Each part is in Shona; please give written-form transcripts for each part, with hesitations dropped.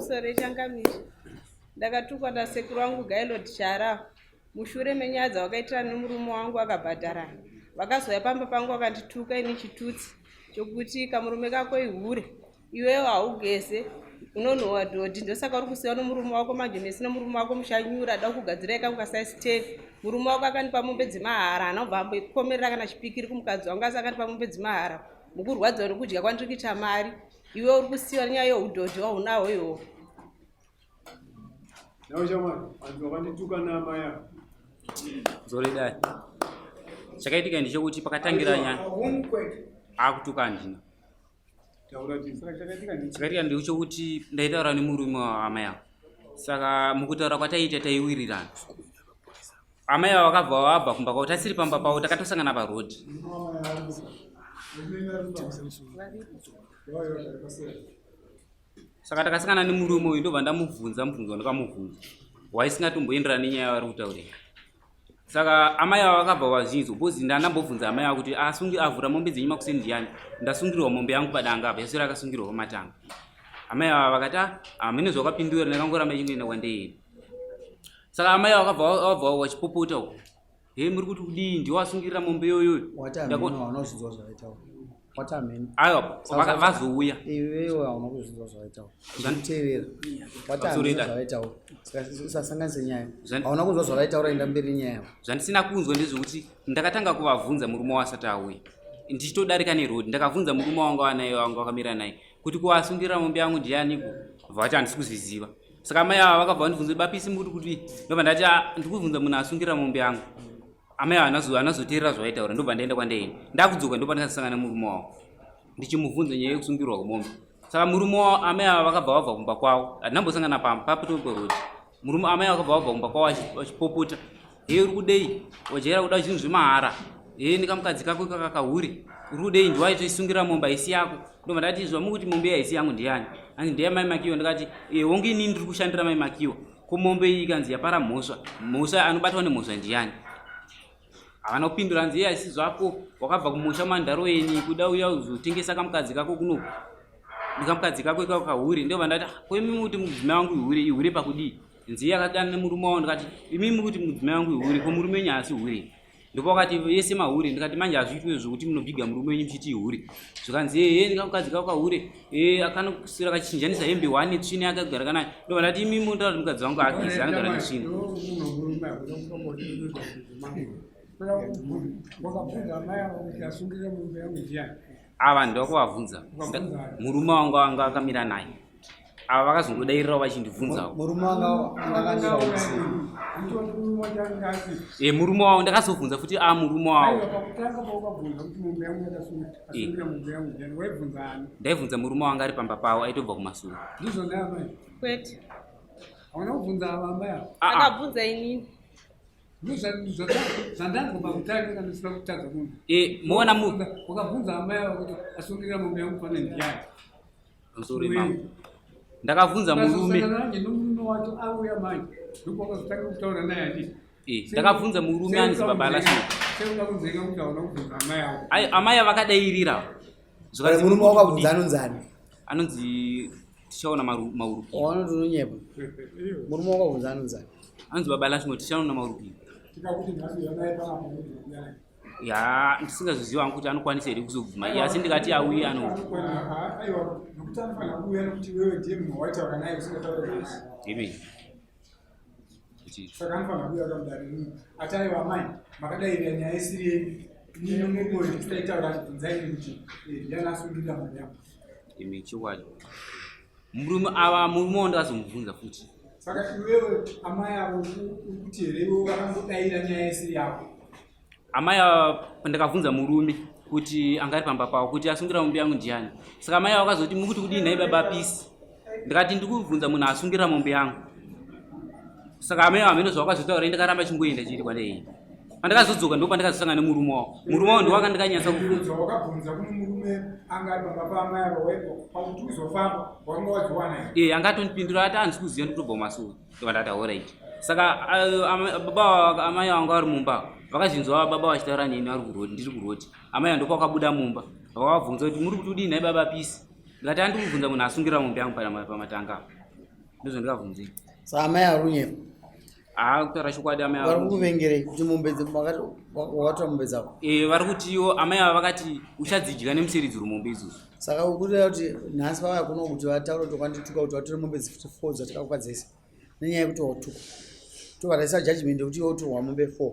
Pamusoro changamire. Ndakatukwa nasekuru vangu Gailod Chara mushure menyaya dzavakaitirana nemurume wangu akabhadharana. Vakazouya pamba pangu vakandituka ini chitutsi chokuti kamurume kako ihure. Iwewe haugeze unonhuwa dhodhi ndosaka uri kusiya nomurume wako manje mese nomurume wako muchanyura da kugadzirai kangu kasaizi 10 murume wako akandipa mombe dzemahara haana kubva ambokomerera kana chipikiri kumukadzi wangu asi akandipa mombe dzemahara mukurwadziwa nokudya kwandiri kuita mari iwe uri kusiyiwa nenyaya yeudhodhi waunawo iwowo Nawe shamwari, vanhu vakandituka naamai ava. Zoredai. Chakaitika ndechekuti pakatangira nyaya akutuka handina. Taura chii? Saka chakaitika ndechii? Chakaitika ndechekuti ndaitaura nemurume waamai ava. Saka mukutaura kwataiita taiwirirana. Amai ava vakabva vabva kumba kwavo tasiri pamba pavo takatosangana paroad. Saka takasangana nemurume uyu ndobva ndamubvunza mubvunzo wandakamubvunza waisingatomboenderana nenyaya yavari kutaurira. Saka amai ava vakabva vazvinzwa because ndandambobvunza amai ava kuti asungi avhura mombe dzenyu makuseni ndiyani ndasungirwa mombe yangu padanga apa yaswera akasungirwa pamatanga. Amai ava vakati ah hameno zvakapindura ndakangoramba ichingoenda kwandei. Saka amai ava vakabva vabva vachipopota uko. He muri kuti kudii ndiwo asungirira mombe iyoyo. Wati hameno hauna kuzvinzwa zvavaitaura. Wati hameno. Aiwa vazouya. Iwewe hauna kuzvinzwa zvavaitaura. Zvanditeerera. Wati hameno zvavaitaura. Saka usasanganise nyaya. Hauna kunzwa zvavaitaura enda mberi nyaya. Zvandisina kunzwa ndezvekuti ndakatanga kuvavhunza murume wasati auya. Ndichitodarika neroad ndakavhunza murume wangu anaye wangu wakamira naye kuti kuasungirira mombe yangu ndianiko vati handisi kuzviziva. Saka amai ava vakabva vandibvunza kuti bapisi muri kuti ndobva ndati ah, ndikubvunza munhu asungira mombe yangu. Amai ava hanazoteerera zvaitaura ndobva ndaenda kwandaenda. Ndakudzoka ndobva ndakasangana nemurume wavo ndichimubvunza nyaya yekusungirwa kwemombe. Saka murume wavo amai ava vakabva vabva kumba kwavo handinambosangana pamba paPitopo road. Murume amai vakabva vabva kumba kwavo vachipopota hee uri kudei wajaira kuda zvinhu zvemahara hee nekamukadzi kako ikaka kahure uri kudei ndiwaitoisungira mombe haisi yako ndobva ndati zvamukuti mombe haisi yangu ndiyani hanzi ndeya mai makiwa ndikati e honge inini ndiri kushandira mai makiwa ko mombe iyi ikanzi yapara mhosva mhosva anobatwa nemhosva ndiyani havana kupindura hanzi iye haisi zvako wakabva kumusha mandaroeni kuda uya uzotengesa kamukadzi kako kunoku nekamukadzi kako ikako kahure ndobva ndati ah, ko imi mukuti mudzimai wangu ihure ihure pakudii nziye akadana nemurume wavo ndikati imi mukuti mudzimai wangu ihure ko murume wenyu haasi hure ndipo wakati yese mahure ndikati manje hazviitwe zvokuti munobhiga murume wenyu muchiti ihure zvikanzi ee ndikamukadzi kako kahure ee akanoswera akachinjanisa hembe one tsvina yakagara kana ndobva ndati imi munotaura kuti mukadzi wangu akizi anogara netsvina ava ndokuvabvunza murume wangu anga akamira naye ava vakazongodairirawo vachindibvunzawo murume wanga anga e murume wavo ndakazobvunza futi a murume wavo eh. ndaibvunza murume wanga ari pamba pavo aitobva kumasuo kwete akabvunza inini zvandanzwa pakutanga kana ndisina kutadza munhu eh, moona wakabvunza amai ava kuti asungirira mombe yangu pane ndiyani Sorry mama. Ndakavhunza murume. Murume wacho auya manje. Ndipo akazotanga kutaura naye achiti. Eh, ndakavhunza murume anzi baba Lasho. Seuda kunzenga kuti hauna kubvunza amai avo. Ai amai avakadairira. Zvikanzi murume wako akabvunza anonzi ani? Anonzi tichaona maurukiro. Waona unonyepa. Murume wako akabvunza anonzi ani? Anonzi baba Lasho tichaona maurukiro. Tikakuti nhasi yanaye panapa unozouya ya ndisingazviziva hangu kuti anokwanisa here kuzobvuma iye asi ndikati auye ano amen saka anofanira kuuya kamudare rini ati aiwa amai makadairira nyaya isiri yenyu inini mumoyo ndisitaitaura achibvunzai kuti eh, ndiani asungirira mhuri yangu imi chokwadi murume ava murume wao ndakazomubvunza futi saka iwewe amai avo uri kuti here iwewe vakangodaira nyaya isiri yako Amai ava ndakabvunza murume kuti anga ari pamba pavo kuti asungira mombe yangu ndiani. Saka amai ava vakazoti mukuti kudii nhai baba Peace? Ndikati ndikubvunza munhu asungira mombe yangu. Saka amai ava hameno zvavakazotaura ndakaramba chingoenda chiri kwandaienda. Pandakazodzoka ndipo pandakazosangana nemurume wavo. Murume wavo ndiwo akandikanyatsa kubvunza. Wakabvunza kune murume anga ari pamba paamai ava pakuti uzofamba wanga wadziwana here? Eh, anga atondipindura ati handisi kuziva ndikutobva kumasure. Ndobva ndati alright. Saka baba amai vanga vari mumba vakazvinzwa baba vachitaura neni vari kuroad ndiri kuroad. Amai ndipo vakabuda mumba vakavabvunza kuti muri kuti kudii nhai baba Peace? Ndikati andiri kubvunza munhu asungira mombe yangu pamatanga apa. Ndozvandikabvunzei. Saka amai ari kunyepa. Haa kutaura chokwadi amai vari kukuvengerei kuti mombe wakatora mombe dzako? Eh, vari kutiwo amai ava vakati uchadzidya nemuseri dziri mombe idzodzo. Saka ukureva kuti nhasi vauya kuno kuti vataure kuti wakandituka kuti vatore mombe dzi four dzatakakupa dzese nenyaya yekuti watuka tovaraisa judgment yekuti iwe utorwa mombe four.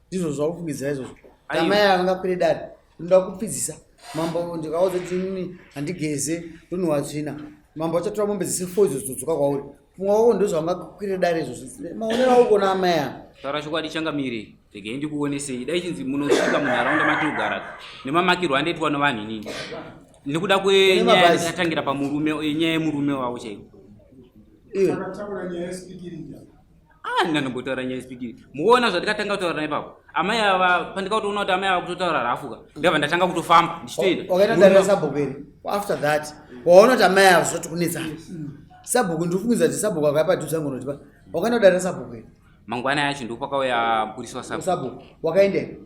Ndizvo zvakufungidzira izvozvo. Amai ava vangakwire dare ndinoda kupfidzisa mambo ndikaudza kuti inini handigeze ndonhuwa tsvina mambo achatora mombe dzese four idzo dzodzoka kwauri pfungwa kwako ndozvaungakwire dare izvozvo maonero auri kuona amai ava. Taura chokwadi changamire regai ndikuonesei dai chinzi munosvika munharaunda matinogara nemamakirwo andoitwa nevanhu inini nekuda kwenyaya yakatangira pamurume nyaya yemurume wavo chaiko. Taura nyaya yespikiri. Ah, ndanombotaura nyaya yespikiri. Muona zvandikatanga kutaura naye ipapo. Amai ava pandikatoona kuti amai ava kutotaura rafuka. Ndabva ndatanga kutofamba ndichitoenda. Wakaita dare rasabhuku here? After that, waona kuti amai ava zvoti kunetsa. Sabhuku ndikufungidzira kuti sabhuku akauya padhuze angu notipa. Wakaenda dare rasabhuku here? Mangwana yacho ndopakauya mupurisa wasabhuku. Sabhuku. Wakaenda here?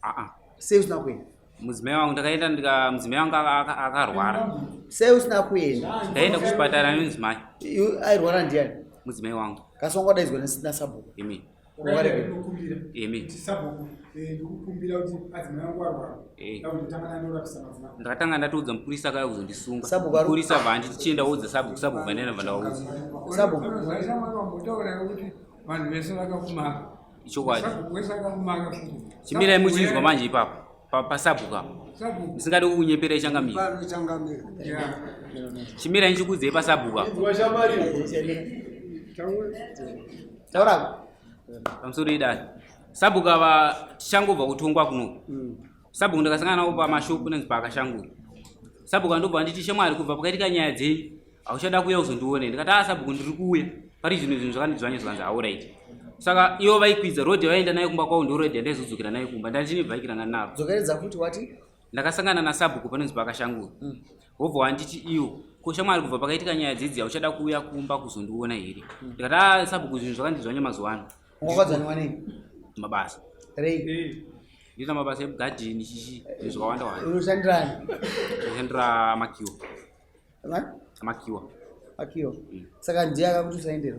Ah ah. Sei usina kuenda? Mudzimai wangu ndakaenda ndika mudzimai wangu akarwara. Sei usina kuenda? Ndaenda kuchipatara nemudzimai. Airwara ndiani? Mudzimai wangu. Kasi wanga wadaidzwa nasabhuku? Imi. Wakarega. Imi. Sabhuku, eh, ndikukumbira kuti adzimai wangu arwara. Eh. Ndakutanga ndandorapisa madzimai. Ndakatanga ndatoudza mupurisa akauya kuzondisunga. Sabhuku ari- Mupurisa bva anditi chienda woudza sabhuku, sabhuku bva ndaenda bva ndawaudza. Sabhuku. Zvaishamwari vambotaura kuti vanhu vese vakakumaka. Ichokwadi. Sabhuku wese akakumaka futi. Chimirai muchinzwa manje ipapo. Pasabhuku apo. Sabhuku. Ndisingade kukunyeperai changamire. Pano changamire. Yeah. Chimirai ndichikuudzei pasabhuku apo. Taura. Pamusoro idare. Sabhuku ava tichangobva kutongwa kuno. Sabhuku ndakasangana navo pamashopu nanzi paakashangura. Sabhuku andobva anditi shamwari kubva pakaitika nyaya dzenyu hauchada kuuya kuzondiona ndikati ah sabhuku ndiri kuuya pari zvino zvinhu zvakandidzvanya zvikanzi auraiti saka ivo vaikwidza road yavaenda nayo kumba kwavo ndoroad yandaizodzokera nayo kumba ndandine bhaiki ranga ndinaro. Dzokeredza futi wati? Ndakasangana nasabhuku panonzi paakashangura. Wobva wanditi iwo ko shamwari kubva pakaitika nyaya dzidzi hauchada kuuya kumba kuzondiona here? Ndikati ah sabhuku zvinhu zvakandidzvanya mazuva ano. Wakadzvanywa nei? Mabasa. Rei? Ndinoita mabasa emugadheni chichi zvinhu zvakawanda wanda. Unoshandirani? Ndoshandira makiwa. Makiwa. Makiwa. Saka ndiye akakuti usaendera?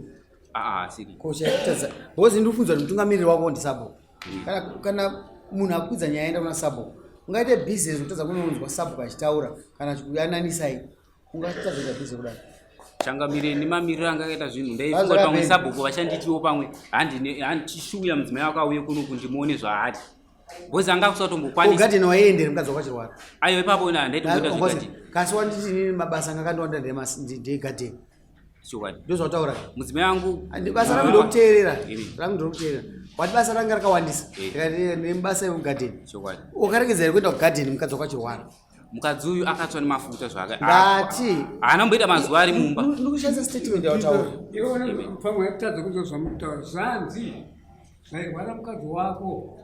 Ah, ah, siri. Ko chaitadza. Because ndikufunza kuti mutungamiriri wako ndisabhuku. Kana kana munhu akwidza nyaya enda kuna sabhuku. Ungaite business kutadza kunounzwa sabhuku achitaura kana achikuyananisai. Ungatadza kuita business kudai. Changamire nemamiriro anga akaita zvinhu ndaifunga kuti pamwe sabhuku vachanditiwo pamwe handichishuwira mudzimai wako auye kuno kundimuone zvaari. Because anga kusatombokwanisa. Garden waiendera mukadzi wako achirwara. Ayo ipapo na ndaitomboita zvegarden. Kasi wanditi inini mabasa anga akandiwanda ndegarden. Chokwadi. Ndozvautaura. Mudzimai wangu basa rangu ndokuteerera. Rangu ndokuteerera. Wati basa ranga rakawandisa. Ndikati nebasa yemugarden. Chokwadi. Wakaregedza here kuenda kugarden mukadzi wako achirwara? Mukadzi uyu akatsva nemafuta zvake. Ndati. Haana kumboita mazuva ari mumba. Ndikushandisa statement yautaura. Iwe pamwe kutadza kunzwa zvamukutaura. Zvanzi zvairwara mukadzi wako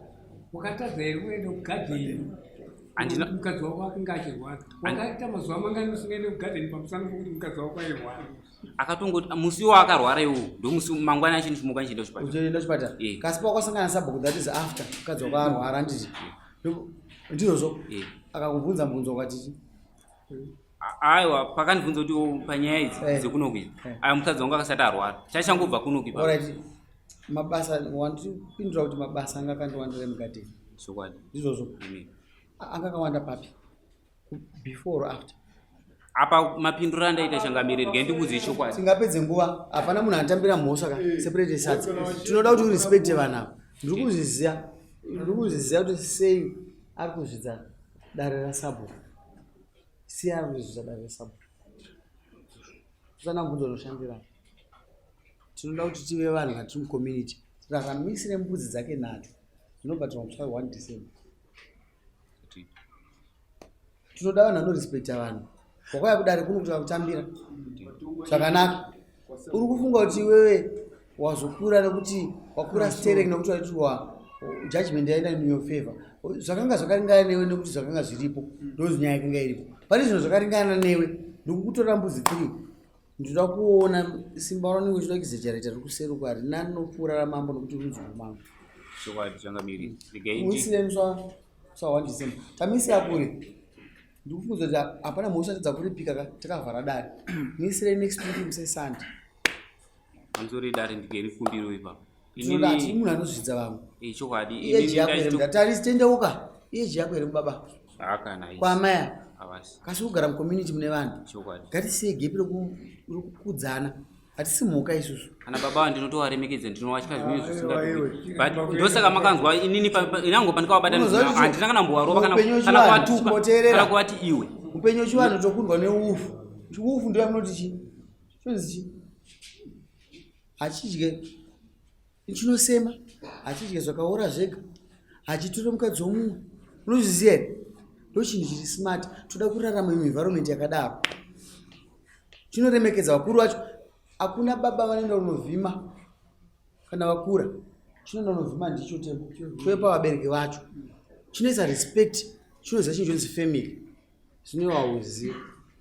wakatadza here kuenda kugadheni? Handina. Mukadzi wako akanga achirwara. Wakaita mazuva mangani usingaende kugadheni pamusana pokuti mukadzi wako airwara? Akatongoti musi iwo akarwara iwo ndomusi mangwana acho ndichimuka ndichienda kuchipatara. Uchienda kuchipatara. Eh. Kasi pawakasangana nasabhuku that is after mukadzi wako arwara handiti? Ndizvozvo. Eh. Akakubvunza mubvunzo ukati Aiwa pakandibvunza kuti oh, panyaya idzi Eh. dzekunoku idzi. Eh. Aya mukadzi wangu akasati arwara. Chachangobva kunoku ipapo. Alright. Mabasa wandipindura kuti mabasa anga akandiwandira emugadheni. Chokwadi. Ndizvozvo. Amen. Anga akawanda papi? Before or after? Apa mapinduro andaita changamire regai ndikuudze chokwadi. Tingapedze nguva, hapana munhu anotambira mhosva ka separate sadza. Tinoda kuti urespecte vanhu ava. Ndiri kuzviziva, ndiri kuzviziva kuti sei ari kuzvidza dare rasabhuku. Sei ari kuzvidza dare rasabhuku. Usana mubvunzo unoshandira. Tinoda kuti tive vanhu vatiri mucommunity. Tiraramisire mbudzi dzake nhatu dzinobhadharwa musi wa 1 December. Tinoda vanhu vanorespecta vanhu. Wakauya kudare kuno kuti vakutambira zvakanaka. Uri kufunga kuti iwewe wazokura nekuti wakura sterek nekuti waitirwa judgment yaenda in your favor. Zvakanga zvakaringana newe nekuti zvakanga zviripo. Ndozi nyaya yakanga iripo. Pane zvinhu zvakaringana newe ndikukutorera mbudzi 3. Ndinoda kuona simba raunenge uchida kuexaggerate riri kuseri uko harina rinopfuura ramambo nekuti uri muzukuru mambo. Chokwadi changamire. Regai ndi Muisire musi wa 1 December. Tamisira kure. Ndikufunza kuti hapana mhosva dzakuripika ka takavhara dare. Muisire next week musi Sunday. Pamusoro idare ndigeri kumbiro ipapo. Tinoda hatidi munhu anozvidza vamwe. Eh, chokwadi. Age yako here mudhara? Tendeuka. Age yako here mubaba? Hakana. Kwamaya. Havasi. Kasi kugara mucommunity mune vanhu. Chokwadi. Ngatisiye gepi rekukudzana. Hatisi mhuka isusu. Kana baba vangu ndinotovaremekedza ndinovatya zvimwe zvisingapi. But ndosaka makanzwa inini inango pandikavabata handina kana mbovarova kana kana kuvatuka kana kuvati iwe. Upenyu chivanhu tokundwa neufu. Ufu ndiyo yamunoti chii? Chinonzi chii? Hachidye chinosema, hachidye zvakaora zvega, hachitore mukadzi womumwe. Unozviziva here? Ndochinhu chiri smart. Toda kurarama muenvironment yakadaro. Chinoremekedza vakuru vacho. Hakuna baba vanoenda kunovhima kana vakura. Chinoenda kunovhima ndicho temo. Choipa vabereki vacho. Chinoisa respect, chinoziva chinhu chinonzi family. Zvino hauzivi.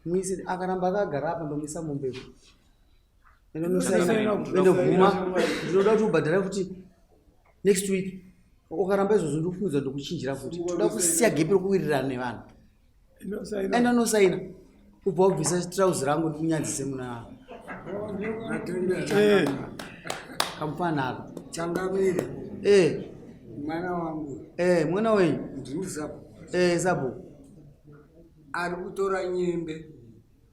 Muise akaramba akagara apa ndomuisa mombe. Endobvuma ndinoda kuti ubhadhara futi next week ukaramba izvozvo ndikufungidza ndokuchinjira futi toda kusiya gepi rokuwirirana nevanhu enda unosaina ubva wabvisa trauzi rangu ndikunyadzise muna eh. kamufana ako changamire eh. mwana wangu eh, mwana wenyu ndini sapo sapo ari kutora nyembe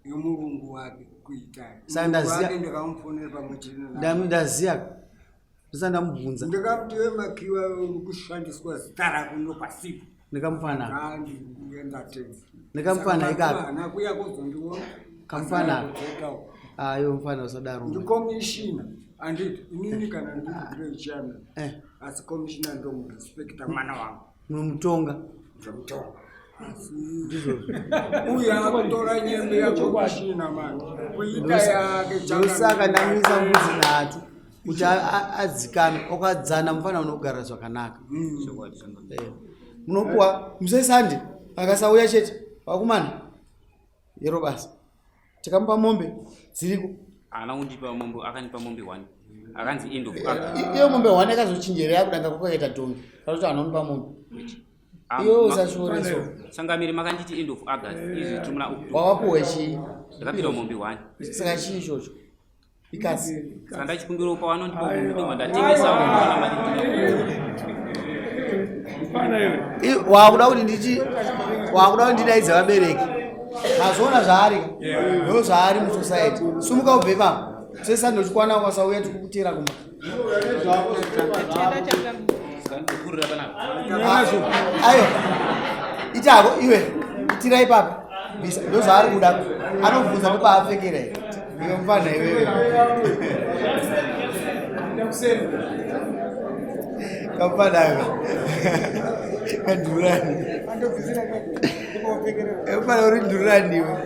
yomurungu wake kuita Saka ndaziya- wake ndakamufonera pamwe chete naye. Ndaziya ndisati ndamubvunza ndikamuti we makiwa uri kushandiswa zita rako nopasipo ndikamufana ngandiuya ndatenga Ndikamufana ikako. haana kuya kuzondiona Kamufana. Asina kudzokawo. ayo mufana usadaro ndikomishina anditi inini kana ndiri grade chairman Eh. asi komishina ndomurespecta mwana wangu munomutonga ndomutonga ndizvozvo uyu akutora nyembe yakomishina manje kuita yake ndosaka ndamisa mbudzi nhatu kuti adzikame okadzana mufana unogara zvakanaka eh. Munopuwa musesande akasauya chete vakomana yero basa tikamupa mombe dziriko Haana kundipa mombe, akanipa mombe one akanzi end of eh, iyo mombe one yakazochinjera yakudanga kwakaita dhongi kakuti haana kunipa mombe ah, iyo usashoreso changamire makanditi end of August izvi tiri muna October. Wakapuwa chii? Ndakapira mombe one. Saka chii ichocho ikasi Saka ndachikumbirawo pavanondipa mombe ndobva ndatengesa ndowana mari. Wakuda kuti nditi wakuda kuti ndidaidze vabereki mazoona zvaari ka ndo zvaari musociety sumuka ubve papa sesa ndochikwana ukasauya tikukutera kumba Tenda changamire. Saka ndokurira panapa. Ayo itako iwe itira ipapa bvisa ndo zvaari kuda anobvunza ndopaapfekera here iwe mufana iwewe kamufana aka kadhurani mufana uri dhurani iwe.